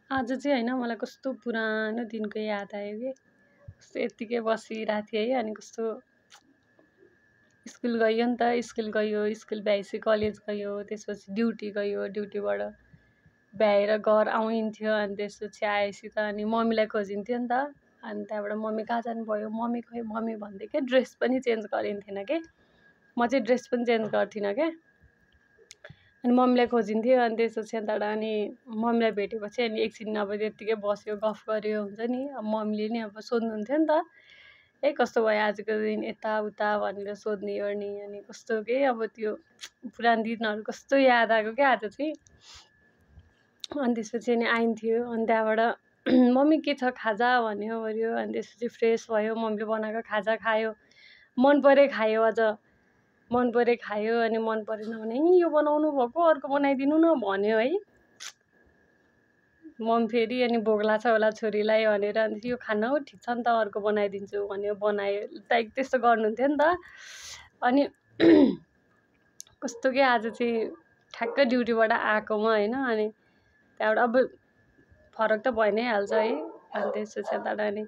आज चाहिँ होइन मलाई कस्तो पुरानो दिनको याद आयो कि कस्तो यत्तिकै बसिरहेको थिएँ है। अनि कस्तो स्कुल गयो नि त, स्कुल गयो, स्कुल भ्याएपछि कलेज गयो, त्यसपछि ड्युटी गयो, ड्युटीबाट भ्याएर घर आइन्थ्यो। अनि त्यसपछि आएपछि त अनि मम्मीलाई खोजिन्थ्यो नि त। अनि त्यहाँबाट मम्मी कहाँ जानुभयो, मम्मी खै, मम्मी भन्दै के ड्रेस पनि चेन्ज गरिन्थेन के, म चाहिँ ड्रेस पनि चेन्ज गर्थिनँ के। अनि मम्मीलाई खोजिन्थ्यो। अनि त्यसपछि त्यहाँबाट अनि मम्मीलाई भेटेपछि अनि एकछिन अब त्यत्तिकै बस्यो, गफ गर्यो हुन्छ नि। अब मम्मीले नि अब सोध्नुहुन्थ्यो नि त, ए कस्तो भयो आजको दिन, यताउता भनेर सोध्ने ओर्ने। अनि कस्तो के अब त्यो पुरानो दिनहरू कस्तो याद आएको क्या आज चाहिँ। अनि त्यसपछि अनि आइन्थ्यो। अनि त्यहाँबाट मम्मी के छ खाजा भन्यो ओर्यो। अनि त्यसपछि फ्रेस भयो, मम्मीले बनाएको खाजा खायो, मन परे खायो, अझ मन परे खायो। अनि मन परेन भने यो बनाउनु भएको अर्को बनाइदिनु न भन्यो है। मम्मी फेरि अनि भोक लाग्छ होला छोरीलाई भनेर अनि यो खाना हो ठिक छ नि त अर्को बनाइदिन्छु भन्यो, बनायो। लाइक त्यस्तो गर्नुहुन्थ्यो नि त। अनि कस्तो के आज चाहिँ ठ्याक्क ड्युटीबाट आएकोमा होइन। अनि त्यहाँबाट अब फरक त भइ नै हाल्छ है। अनि त्यसपछि त्यहाँबाट अनि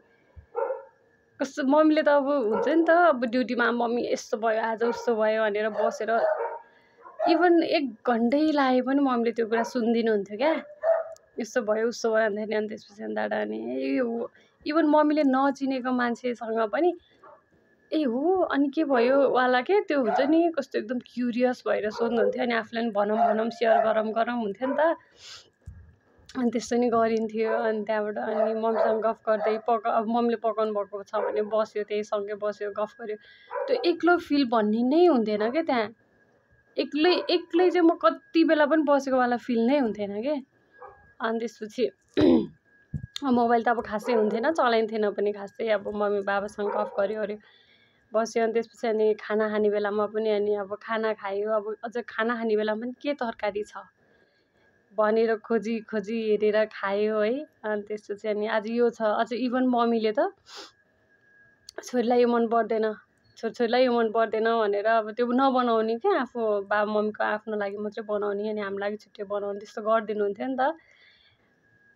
कस्तो मम्मीले त अब हुन्छ नि त, अब ड्युटीमा मम्मी यस्तो भयो आज उस्तो भयो भनेर बसेर इभन 1 घन्टै लागे पनि मम्मीले त्यो कुरा सुनिदिनुहुन्थ्यो क्या, यस्तो भयो उस्तो भयो भन्दाखेरि। अनि त्यसपछि त्यहाँबाट अनि इभन मम्मीले नचिनेको मान्छेसँग पनि ए हो अनि के भयो वाला के त्यो हुन्छ नि, कस्तो एकदम क्युरियस भएर सोध्नुहुन्थ्यो। अनि आफूलाई पनि भनौँ सेयर गरौँ हुन्थ्यो नि त। अनि त्यस्तो नि गरिन्थ्यो। अनि त्यहाँबाट अनि मम्मीसँग गफ गर्दै अब मम्मीले पकाउनु भएको छ भने बस्यो, त्यही सँगै बस्यो, गफ गर्यो। त्यो एक्लो फिल भन्ने नै हुन्थेन क्या त्यहाँ। एक्लै चाहिँ म कति बेला पनि बसेकोवाला फिल नै हुन्थेन कि। अनि त्यसपछि मोबाइल त अब खासै हुन्थेन, चलाइन्थेन पनि खासै। अब मम्मी बाबासँग गफ गर्यो ओर्यो, बस्यो। अनि त्यसपछि अनि खाना खाने बेलामा पनि अनि अब खाना खायो, अब अझ खाना खाने बेलामा पनि के तरकारी छ भनेर खोजी हेरेर खायो है। अनि त्यसपछि अनि आज यो छ, अझ इभन मम्मीले त छोरीलाई यो मन पर्दैन, छोरीलाई यो मन पर्दैन भनेर अब त्यो नबनाउने क्या, आफू बाबा मम्मीको आफ्नो लागि मात्रै बनाउने अनि हाम्रो लागि छुट्टै बनाउने, त्यस्तो गरिदिनुहुन्थ्यो नि त।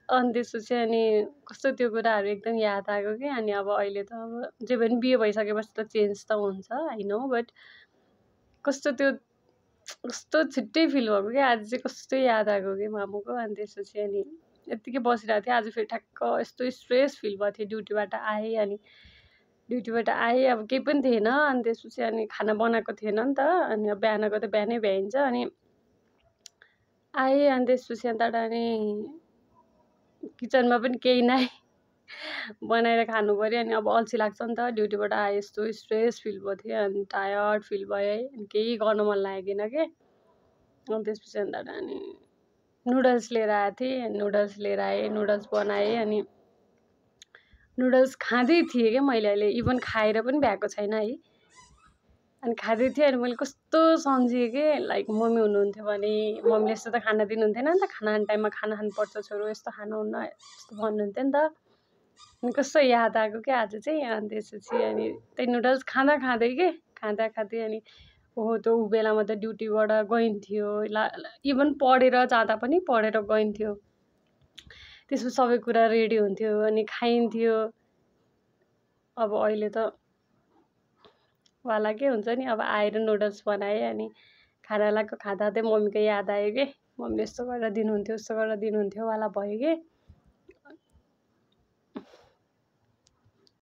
अनि त्यसपछि अनि कस्तो त्यो कुराहरू एकदम याद आएको कि। अनि अब अहिले त अब जे पनि बिहे भइसकेपछि त चेन्ज त हुन्छ आई नो, बट कस्तो छिट्टै फिल भएको क्या आज चाहिँ, कस्तो याद आएको कि मामुको। अनि त्यसपछि अनि यत्तिकै बसिरहेको थिएँ आज, फेरि ठ्याक्क यस्तो स्ट्रेस फिल भएको थियो। ड्युटीबाट आएँ अब केही पनि थिएन। अनि त्यसपछि अनि खाना बनाएको थिएन नि त। अनि अब बिहानको त बिहानै भ्याइन्छ। अनि आएँ अनि त्यसपछि त्यहाँबाट अनि किचनमा पनि केही नै बनाएर खानु पऱ्यो। अनि अब अल्छी लाग्छ नि त, ड्युटीबाट आए यस्तो स्ट्रेस फिल भएको थियो। अनि टायर्ड फिल भयो है। अनि केही गर्न मन लागेन के। अनि त्यसपछि त्यहाँबाट अनि नुडल्स लिएर आएको थिएँ, नुडल्स लिएर आएँ, नुडल्स बनाएँ। अनि नुडल्स खाँदै थिएँ क्या मैले, अहिले इभन खाएर पनि भ्याएको छैन है। अनि खाँदै थिएँ। अनि मैले कस्तो सम्झेँ कि लाइक मम्मी हुनुहुन्थ्यो भने मम्मीले यस्तो त खाना दिनुहुन्थेन नि त, खाना खाने टाइममा खाना खानुपर्छ छोरो, यस्तो खानुहुन्न यस्तो भन्नुहुन्थ्यो नि त। अनि कस्तो याद आएको क्या आज चाहिँ। अनि त्यसपछि अनि त्यही नुडल्स खाँदै अनि ओहो त्यो बेलामा त ड्युटीबाट गइन्थ्यो, इभन पढेर जाँदा पनि पढेर गइन्थ्यो, त्यसमा सबै कुरा रेडी हुन्थ्यो अनि खाइन्थ्यो। अब अहिले त वाला के हुन्छ नि, अब आएर नुडल्स बनाएँ अनि खाना खाँदा मम्मीको याद आयो कि, मम्मीले यस्तो गरेर दिनुहुन्थ्यो उस्तो गरेर दिनुहुन्थ्यो वाला भयो कि।